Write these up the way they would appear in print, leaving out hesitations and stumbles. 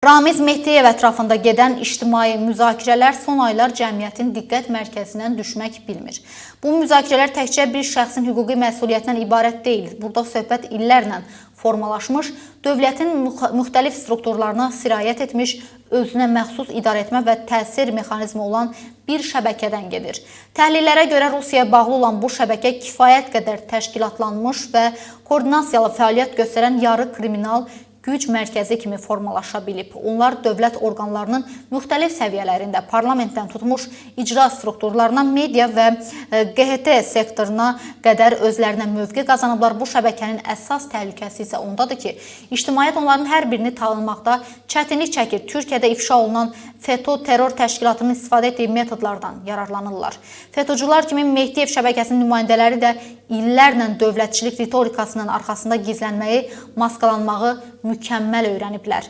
Ramiz Mehdiyev ətrafında gedən ictimai müzakirələr son aylar cəmiyyətin diqqət mərkəzindən düşmək bilmir. Bu müzakirələr təkcə bir şəxsin hüquqi məsuliyyətindən ibarət deyil. Burada söhbət illərlə formalaşmış, dövlətin müxtəlif strukturlarına sirayət etmiş, özünə məxsus idarəetmə və təsir mexanizmi olan bir şəbəkədən gedir. Təhlillərə görə Rusiyaya bağlı olan bu şəbəkə kifayət qədər təşkilatlanmış və koordinasiyalı fəaliyyət göstərən yarı kriminal güc mərkəzi kimi formalaşa bilib. Onlar dövlət orqanlarının müxtəlif səviyyələrində, parlamentdən tutmuş icra strukturlarına, media və QHT sektoruna qədər özlərinə mövqe qazanıblar. Bu şəbəkənin əsas təhlükəsi isə ondadır ki, ictimaiyyət onların hər birini tanımaqda çətinlik çəkir. Türkiyədə ifşa olunan FETÖ terror təşkilatının istifadə etdiyi metodlardan yararlanırlar. FETÖ'cular kimi Mehdiyev şəbəkəsinin nümayəndələri də illərlə dövlətçilik ritorikasının arxasında gizlənməyi, maskalanmağı mükəmməl öyrəniblər.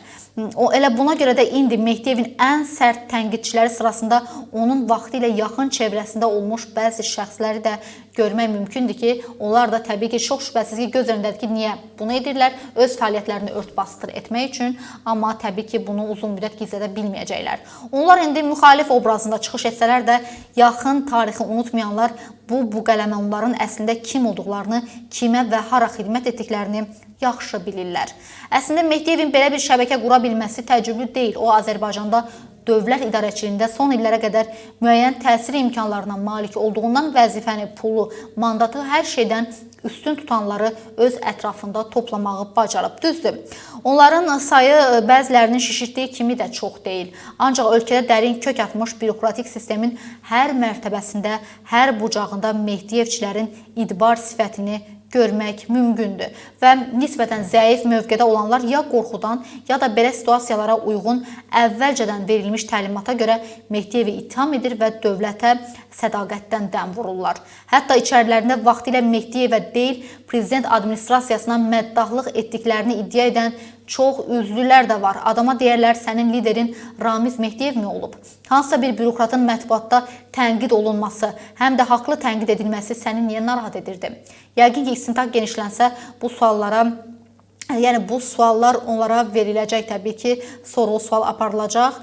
O elə buna görə də indi Mehdiyevin ən sərt tənqidçiləri sırasında onun vaxtilə yaxın çevrəsində olmuş bəzi şəxsləri də görmək mümkündür ki, onlar da təbii ki, çox şübhəsiz ki, göz önündədir ki, niyə bunu edirlər? Öz fəaliyyətlərini ört-basdır etmək üçün, amma təbii ki, bunu uzun müddət gizlədə bilməyəcəklər. Onlar indi müxalif obrazında çıxış etsələr də, yaxın tarixi unutmayanlar bu buqələmunların əslində kim olduqlarını, kimə və hara xidmət etdiklərini yaxşı bilirlər. Əslində Mehdiyevin belə bir şəbəkə qura bilməsi təəccüblü deyil. O Azərbaycanda dövlət idarəçiliyində son illərə qədər müəyyən təsir imkanlarına malik olduğundan vəzifəni, pulu, mandatı hər şeydən üstün tutanları öz ətrafında toplamağı bacarıb. Düzdür, onların sayı bəzilərinin şişirtdiyi kimi də çox deyil. Ancaq ölkədə dərin kök atmış bürokratik sistemin hər mərtəbəsində, hər bucağında Mehdiyevçilərin idbar sifətini görmək mümkündür və nisbətən zəif mövqedə olanlar ya qorxudan, ya da belə situasiyalara uyğun əvvəlcədən verilmiş təlimata görə Mehdiyevi ittiham edir və dövlətə sədaqətdən dəm vururlar. Hətta içərilərində vaxtilə Mehdiyevə deyil, prezident administrasiyasına məddahlıq etdiklərini iddia edən çox üzlülər də var. Adama deyərlər, sənin liderin Ramiz Mehdiyevmi olub? Hansısa bir bürokratın mətbuatda tənqid olunması, həm də haqlı tənqid edilməsi səni niyə narahat edirdi? Yəqin ki, istintaq genişlənsə bu suallara, yəni bu suallar onlara veriləcək, təbii ki, sorğu-sual aparılacaq.